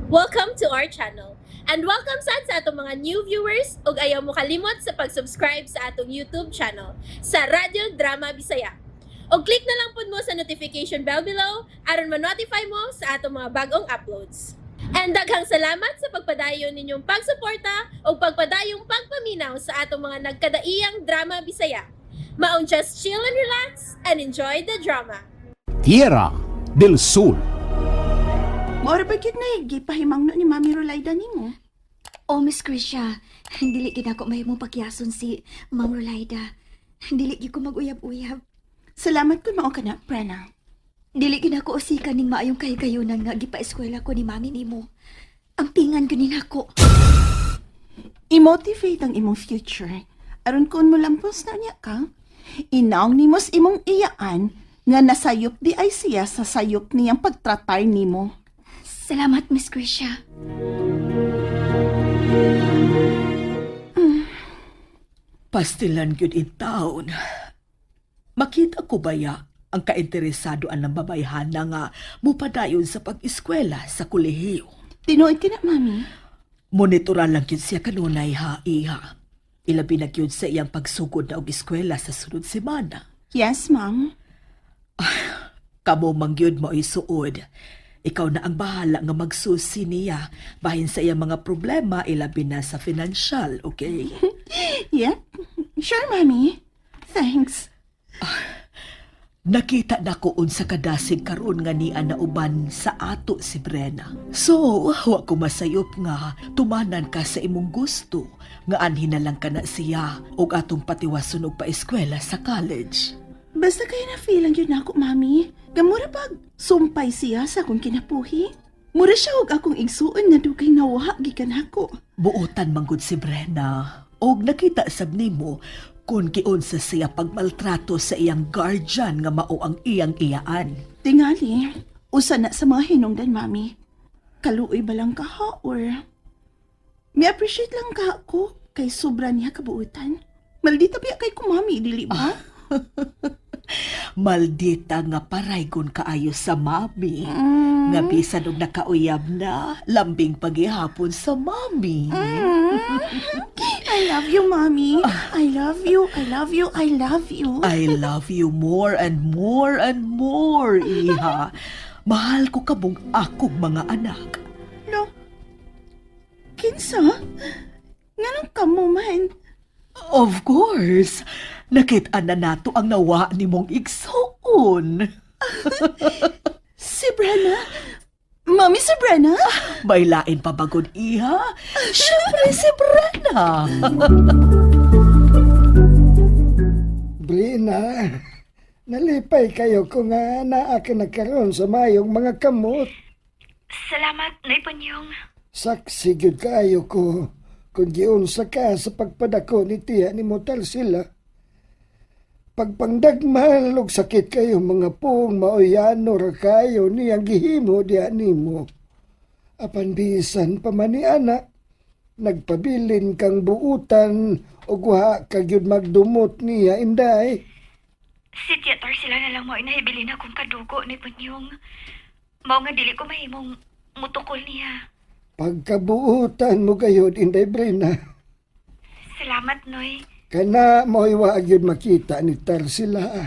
Welcome to our channel. And welcome sad sa atong mga new viewers ug ayaw mo kalimot sa pag-subscribe sa atong YouTube channel sa Radyo Drama Bisaya. Og click na lang pud mo sa notification bell below aron ma-notify mo sa atong mga bagong uploads. And daghang salamat sa pagpadayon ninyong pagsuporta ug pagpadayong pagpaminaw sa atong mga nagkadaiyang drama Bisaya. Maong just chill and relax and enjoy the drama. Tierra del Sol. Mao ra ba gyud na gipahimangno ni Mami Rolaida nimo? Oh, Miss Krisha, dili gid ako mahimong pakiyason si Ma'am Rolaida. Dili gid ko mag-uyab-uyab. Salamat kun mao ka na, Prena. Dili gid ako usikan ning maayong kahigayunan nga gipa-eskwela ko ni Mami nimo. Ampingan gyud ni nako. I-motivate ang imong future. Aron kun mo lampos na niya ka, inaong nimo sa imong iyaan nga nasayop di ay siya sa sayop niyang pagtratar nimo. Salamat, Miss Krisha. Pastilan gyud in town. Makita ko baya ang kainteresado ang babayhana nga mupadayon sa pag-eskwela sa kolehiyo. Tinuod ka na, Mami. Monitoran lang gyud siya kanunay ha, iha. Ilabi na gyud sa iyang pagsugod na og eskwela sa sunod semana. Yes, Ma'am. Kamo man gyud mao'y suod. Ikaw na ang bahala nga magsusi niya bahin sa iyang mga problema, ilabi na sa financial, okay? Yep. Sure, Mami. Thanks. Nakita na ko unsa kadasig karon nga niya nauban sa ato si Brenna. So, wa ko masayop nga tumanan ka sa imong gusto nga anhin na lang ka na siya ug atong patiwason og paeskwela sa college. Basta kaya na feeling yun ako, Mami. Gamura pag sumpay siya sa akong kinapuhi. Mura siya og akong igsuon nga dugay nawa gikan ako. Buotan manggod si Brenna og nakita sab nimo kung giunsa siya pagmaltrato sa iyang guardian nga mao ang iyang iyaan. Tingali, usa na sa mga hinungdan, Mami. Kaluoy ba lang ka ha, or may appreciate lang ka ako kay sobra niya kabuutan. Maldita biya kay ko, Mami, dili ba? Maldita nga paraygon kaayo sa mami. Nga bisan og nakauyab na, lambing pagihapon sa mami. I love you, Mami. I love you, I love you, I love you. I love you more and more and more, iha. Mahal ko kamong akong mga anak. No. Kinsa? Nganong kamo man? Of course, nakita na nato ang nawa ni mong igsoon. Si Brenna? Mami, si Brenna? May lain pa bagod, iha? Siyempre si Brenna. Brina, nalipay kayo kung nga naa ka na karon sa mayong mga kamot. Salamat, Nay Panyong. Saksi gyud kaayo ko kung giunsa ka sa pagpadako ni tiya ni Motal sila. Pagpangdagmal og sakit kayo mga pong maoyano ra kayo niyang gihimo diha nimo. Apan bisan pa man ni ana, nagpabilin kang buutan ug wa ka gyud magdumot niya, inday. Si Tia Tarsila na lang mo inahibilin akong kadugo, Nay Panyong. Mao nga dili ko mahimong mutukol niya. Pagkabuutan mo gayud, Inday Brina. Salamat, Noy. Kana mo'y wa gyud makita ni Tarsila.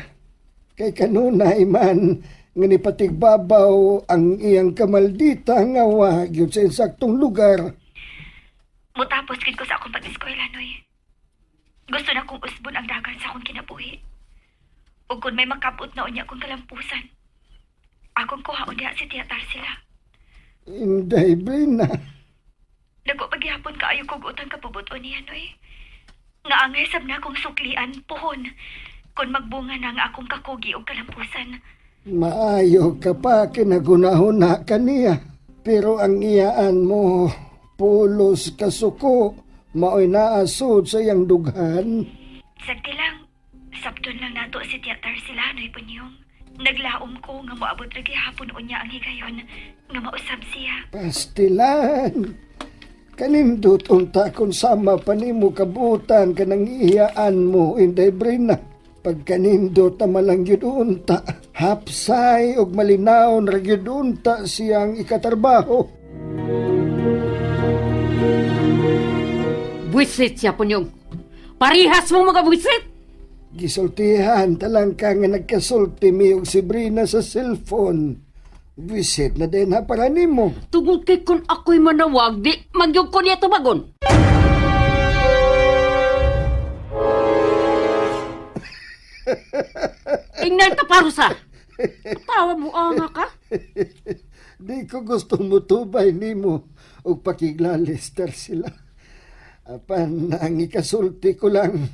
Kay kanunay man nga nipatigbabaw ang iyang kamaldita nga wa gyud sa insaktong lugar. Mutapos gid ko sa akong pag-eskwela, Noy. Gusto na kong usbon ang dagan sa akong kinabuhi. Ug kung may makabot na unya akong kalampusan, akong kuhaon diha si Tia Tarsila. Inday Brina, Dako paghihapon kaayo kog utang kabubuton niya, Noy. Nga angay sab na akong suklian, puhon, kung magbunga na nga akong kakugi og kalampusan. Maayo ka pa kinagunahuna kaniya. Pero ang iyaan mo, pulos kasuko, mao'y naasod sa iyang dughan. Sagdi lang, sabton lang nato si Tia Tarsila, Noy Punyong. Naglaom ko nga moabot ra gihapon unya ang higayon nga mausab siya. Pastilan. Kanindot unta kung sama pa nimo kabutan kanang iyaan mo, Inday Brina. Pagkanindot na malang gyud unta, hapsay og malinaw ra gyud unta siyang ikatarbaho. Buisit siya, Punyong. Parihas mo mga buisit! Gisultihan talang ka nga nagkasulti mi og si Brina sa cellphone. Visit na din ha para nimo. Tungod kay kung ako'y manawag, di magyug ko niya tubagon. Ingnan ka, parusa! Tawa mo, ama ka? Di ko gusto mutubay nimo og pakiglalister sila. Apan ang ikasulti ko lang,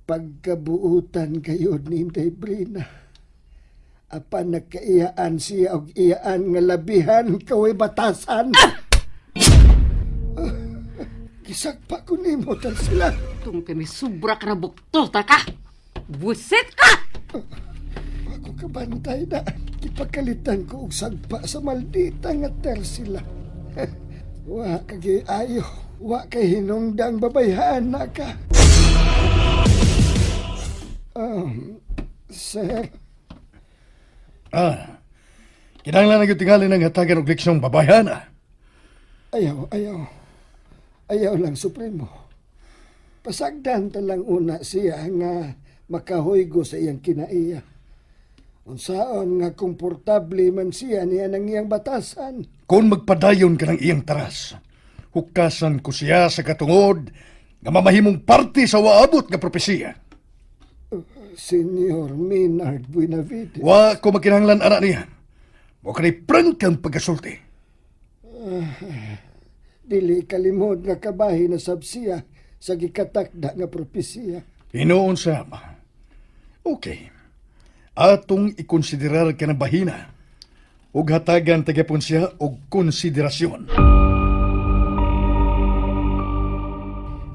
pagkabuutan kayo ni Inday Brina. Apan nagkaiyaan siya og iyaan nga labihan kaway batasan. Gisagpa ko nimo tar sila. Tungod kay may sobra ka na bukto, ta ka! Buisit ka! Ako kabantay na. Ipakalitan ko og sagpa sa maldita nga tersila. Wa kagi ayo, wa kay hinungdang babayhan na ka. Sir, Ah, kinahanglan na gyud tingali ng hatagan og leksyong babayhana. Ayaw, ayaw. Ayaw lang, Supremo. Pasagdan talang una siya nga makahoygo sa iyang kinaiya. Unsaon nga komportable man siya niya ng iyang batasan. Kung magpadayon ka ng iyang taras, hukasan ko siya sa katungod nga mamahimong parte sa waabot nga propesiya. Senyor Minard Buenavides. Wa ko makinahanglan ana niya. Mo kanay prangkang pagkasulti. Dili kalimod nga kabahin na sab siya sa gikatakda nga propesiya. Hinuon sa ama. Okay. Atong ikonsiderar ka ng bahina ug hatagan tagyapon siya og konsiderasyon.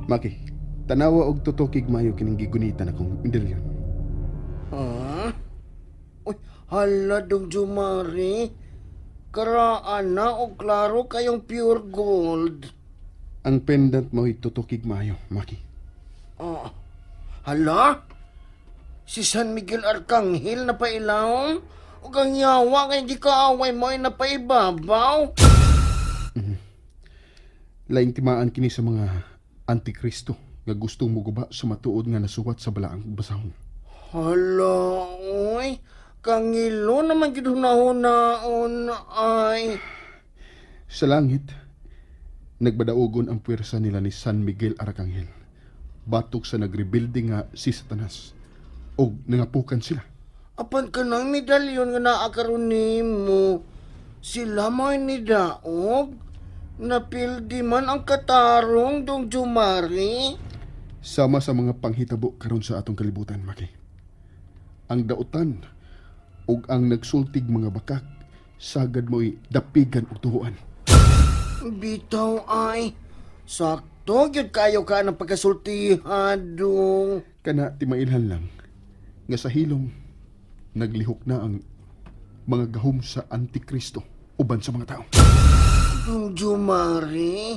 Maki, tanawa og tutokig mayo kining gigunitan akong medalyon. Ha? Uy, hala dong Jumari. Karaan na o klaro kayong pure gold. Ang pendant mo'y tutokig mayo, Maki. Ah, hala? Si San Miguel Arcangel na pailawom? O kang yawa kay di kaaway mo ay napaibabaw? Laing timaan kini sa mga antikristo nga gustong muguba sa matuod nga nasuwat sa balaang basahon. Hala, oy. Kangilo naman gid hunahunaon ay. Sa langit, nagbadaugon ang puwersa nila ni San Miguel Arcangel. Batok sa nagrebuilding nga si Satanas. Og nangapukan sila. Apan ka ng medalyon nga naa karon nimo. Sila mo'y nidaog. Napildi man ang katarong dong Jumari. Sama sa mga panghitabo karon sa atong kalibutan, Maki. Ang dautan ug ang nagsultig mga bakak sagad mo'y dapigan og tuhuan. Bitaw ay. Sakto gyud kayo ka ng pagkasultihan dong. Kana timailhan lang nga sa hilom naglihok na ang mga gahom sa Antikristo uban sa mga tao. Dong Jumari.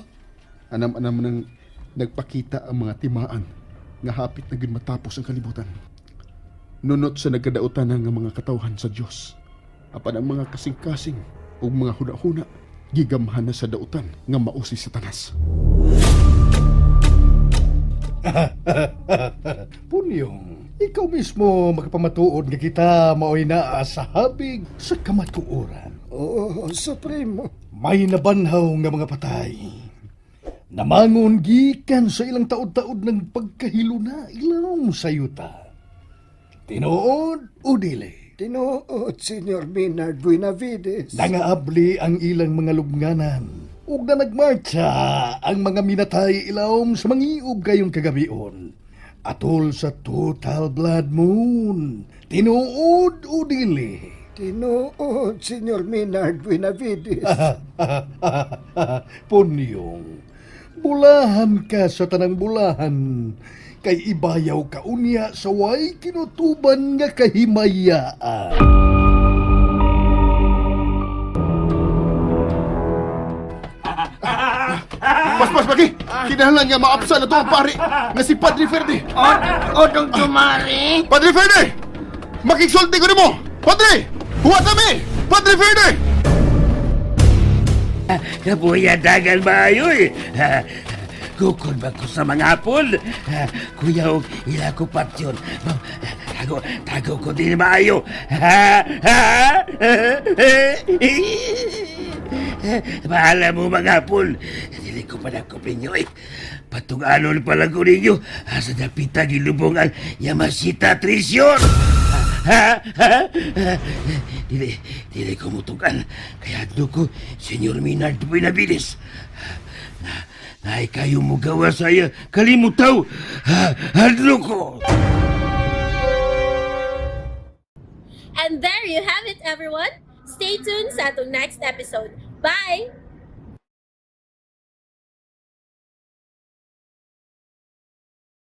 Anam-anam nang nagpakita ang mga timaan nga hapit na gyud matapos ang kalibutan. Nunot sa nagkadautan nga mga katawhan sa Dios. Apan ang mga kasing-kasing ug mga huna-huna gigamhan na sa dautan nga mao si Satanas. Punyong, ikaw mismo makapamatuod nga kita maoy naa sa habig sa kamatuoran. Oo, Supremo. May nabanhaw nga mga patay. Namangon gikan sa ilang taod-taod ng pagkahiluna ilawom sa yuta. Tinuod o dili? Tinuod, Senyor Minard Buenavides. Nangaabli ang ilang mga lubnganan. Ug na nagmarcha ang mga minatay ilawom sa mangiub kayong kagabion. Atol sa total blood moon. Tinuod o dili? Tinuod, Senyor Minard Buenavides. Punyong, bulahan ka sa tanang bulahan, kay ibayaw ka unya sa way kinutuban nga kahimayaan. Paspas Maki! Kinahanglan nga maapsa na to ang pari nga si Padre Ferdi. O, o dong Jumari. Padre Ferdi! Makigsulti ko nimo! Padre! Huwat nami! Padre Ferdi! Kabuya dagan maayo eh. Gukod ba ko sa mga hapon? Ha, kuya, og ila ko patyon. Ma'am, tago, tago ko din maayo. Ha? Ha? Bahala mo mga hapon. Dili ko pa nakopin nyo eh. Patungalon pala ko ninyo. Sa dapita gilubong ang Yamashita Treasure. Ha? Ha? Dili, dili ko mutugan. Kaya adto ko, Senyor Minard Buenabilis. Na, naay kayo mo gawa sa iya, kalimutaw. Ha, hadlo ko. And there you have it, everyone. Stay tuned sa atong next episode. Bye!